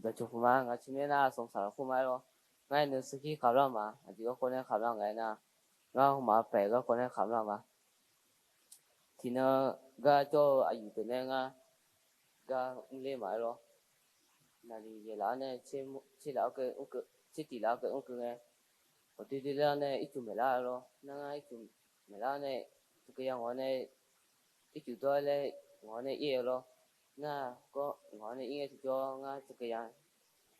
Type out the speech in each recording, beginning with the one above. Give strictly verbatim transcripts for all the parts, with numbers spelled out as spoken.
Daqcoq puq ma, ngaq teumirnae nar สงสาร lafkhoer ma-aer lawr. Ngar aer nui sarkir khavlar ma, aqjeq garkawv nae khavlar nga aernar, ngar hmqmaq paeq garkawv nae khavlar ma. Tiqnan gar jawr-eu aqyuif deuq nae ngar gar mrler ma-aer lawr. Naqliq yaeqlaf-awr nae tserlaf-awr, tsertiq laf-awr ghae mrkeuv ngae, ghawqdoer doer lar-awr nae ircuf maeqlar-aer lawr. Nar ngar ircuf maeqlar-awr nae, tsawrkaya ngaq-awr nae ircuf dawr-aer laer ngaq-awr nae ir-eu lawr. Nar gawr ngaq-awr nae ir ngae tiqjawr ngar tsawrkaya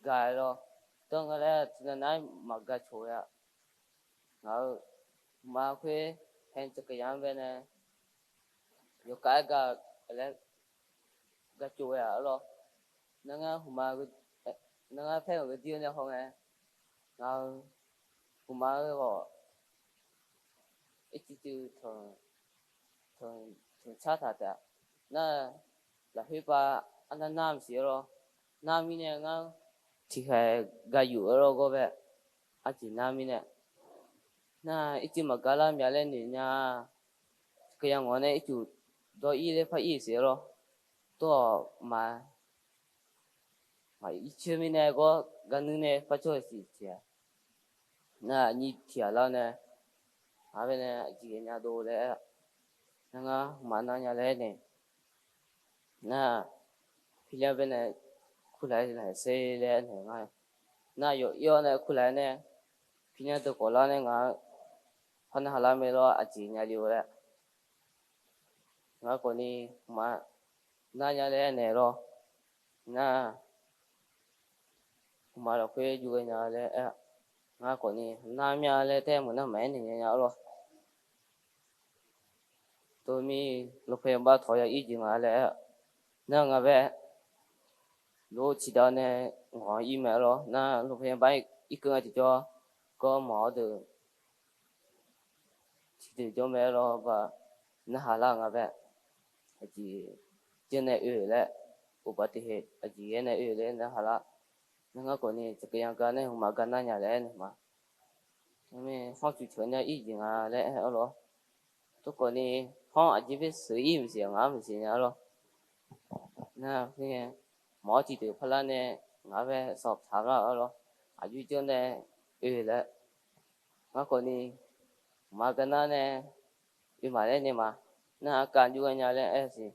ga-aer lawr. Dawr nga laer tiqnan nar maqga coq-a. Ngaq-euq hmqmaq khoer hae tsawrkaya-anr bae nae yawkhav-aer ga laer ga cov ghae-aq lawr. Nar ngar hmqmaq, nar ngar paer-euq geudir-eu nae hawngae, ngaq-euq hmqmaq-eu ghawq ircuf cuiv tanq car taq taef-a. Nar lafkhoer pav arnav nar maqsiq-aer lawr. Nar mirnae ngar tiqkhaeq ga yuf-aer lawr gawr bae, arjeq nar mirnae. Nar ircuf maqgar lar mya laer noeq nya. Tsawrkaya ngaq-awr nae ircuf dawr ir laer par ir siq-aer lawr. Tawr-awq ma. Maqir coer mirnae gawr gar nuir nae par cawr-eu siq tiq-a. Nar aqnyir tiq ghaq lar-awr nae, ngar bae nae aqjeq ghae nya dov laer, nar ngar hmqmaq nar nya laer nae, nar pirler bae nae kurlaq-aer laqkhaer sher laer naeq nga. Nar yawf ir-awr nae kurlaq-aer nae, pirler deuq khawf lar nae ngaq-anr par narhaq lar mae lawr, aqjeq nya le-eu laer. Ngar khawfni hmqmaq nar nya laer naeq lawr. Nar hmqmaq lafkhoer jov ghae nya laer aer-a. Ngar khawfni nar mya laer tae meuq nar maqaer naeq nya nya-a lawr. Tov mir lofpae yanqbar tawq ya ir jeq nga laer aer-a. Nar nga bae lof ciqdav nae ngawq-anr ir mae-aer lawr. Nar lofpae yanqbar irkeuv nga tiqjawr gawr mawq-awr deuq tiqdeuq jawr mae-aer lawr, ba narhaq lar nga bae. Aqjeq janr nae oe laer, uqbaf tiq heq aqjeq ghae nae oe laer narhaq lar. Nar ngar khawfni tsawrkaya gar nae hmqmaq gar nar nya laer aer naeq ma. Hawr cuq ceuq nya ir jeq nga laer aer-awr lawr. Tov khawfni hawr aqjeq bae sheuq ir maqsiq ngaq-anr maqsiq nya-a lawr. Nar khoerngae mawq-awr tiqdeuq parlar nae ngaq-anr bae sawq taq lar-awr lawr. Aqjox janr nae oe laer, ngar khawfni hmqmaq gar nar nae oe maq laer naeq ma. Nar aqkav jov ghae nya laer aer siq.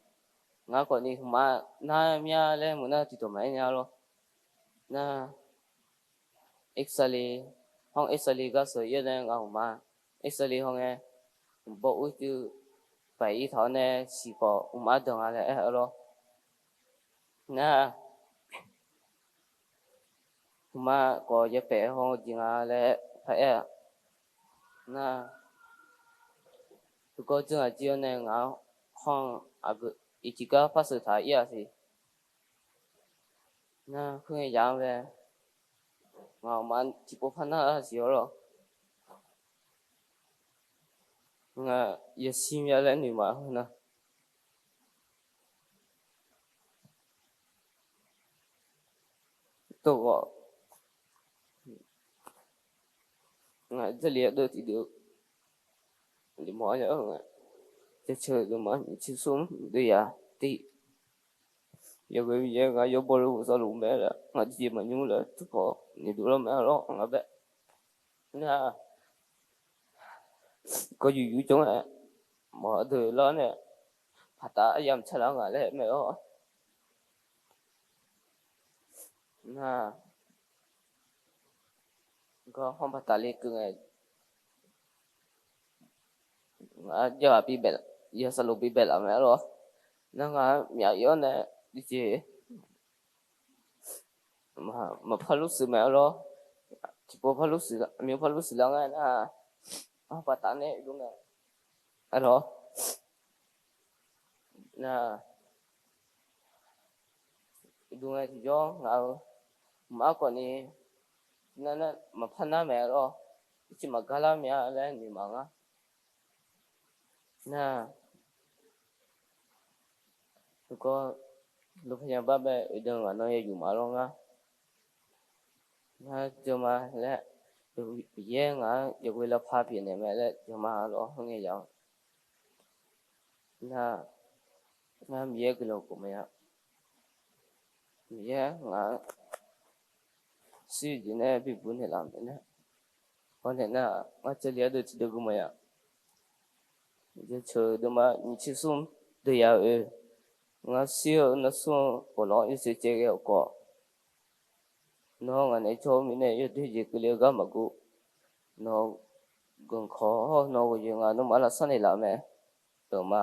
Ngar khawfni hmqmaq nar mya laer meuq nar tiqdawq maqaer nya lawr. Nar Irsaqli, hawr Irsaqli gar sheuq ir-awr nae ngaq hmqmaq Irsaqli hawngae, bawr urcuiv paef ir taq-awr nae siq khawf hmqmaq danq nga laer aer-awr lawr. Nar hmqmaq khawf yapaef haw-eu jeq nga laer paraer-a. Nar heugawr dzeur aqjir-awr nae ngaq-anr hawr-eu aqgeu iqtiq gar par sheuq taq ir-a siq. Nar khoerngae yaf-anr bae, ngaq hmqmaq tiqpov par nar-a siq-awr lawr. Ngaq yashir mya laer noeq ma heu nar. Tov ghawf ngaq Jarlif ardeuv tiqdeuv, mawf-a nya-eu nga, jaceuq deuq ma nyiqtser smr deuv yaf tiq. Yawghoe Miqyaer ngaq yawbaw luf sawv luf mae laer, ngaq tiqjeq maqnymr laer tov khawf noeqdov lar mae-a lawr nga bae. Nar gawr yuq yur jawr-aer mawf-eu deuq lar nae, paqtaf aryamq tsaqlar nga laer mae-awr. Nar gawr hawr paqtaf le keuv ngae, ngaq-anr jawrhaq bi baef, yawsaq luf bi baef laf mae-a lawr. Nar ngaq-anr myaf ir-awr nae tiqjeq maqpar lur shuif mae-a lawr. Tiqpov par lur shuif, aqmyanr par lur shuif lar ngae nar, hawr paqtaf nae dur ngae, a lawr. Nar dur ngae tiqjawr ngaq-euq mqmaq khawfni nar nar maqpar nar mae-a lawr. Ircuf maqgar lar mya laer noeq ma ngar. Nar heugawr lufpar yanqbar bae oeqdan ngaq nan ya yuf ma lawr ngar. Ngar jawrma laer, Miqyaer ngaq-anr yawghoe lavpar pyeufnaeq mae laer jawrma lawr khoerngae yaf-anr. Nar ngar Miqyaer guiqlanq khof maqya. Miqyaer ngaq-anr shir-eu jeq nae bibuq naeqlaf-euq mae nar, hawnaeq nar, ngar Jarlif ardeuv tiqdeuv gui mawf ya. Jaceuq deuvma nyiq tser smr deuv ya-eu oe, ngar shir-eu nar smr-eu ghawqlawr-anr yawshaef caev ghae-awq khawf, nawr ngaq naeq-aer jawr-eu mirnae yawdoer jeq keuvle-eu gar maqguv. Nawq-eu ganqkawq-awr nawq-eu ghawqyoeq ngaq nawmaf lavsar naeqlaf-eu mae. Deuq ma.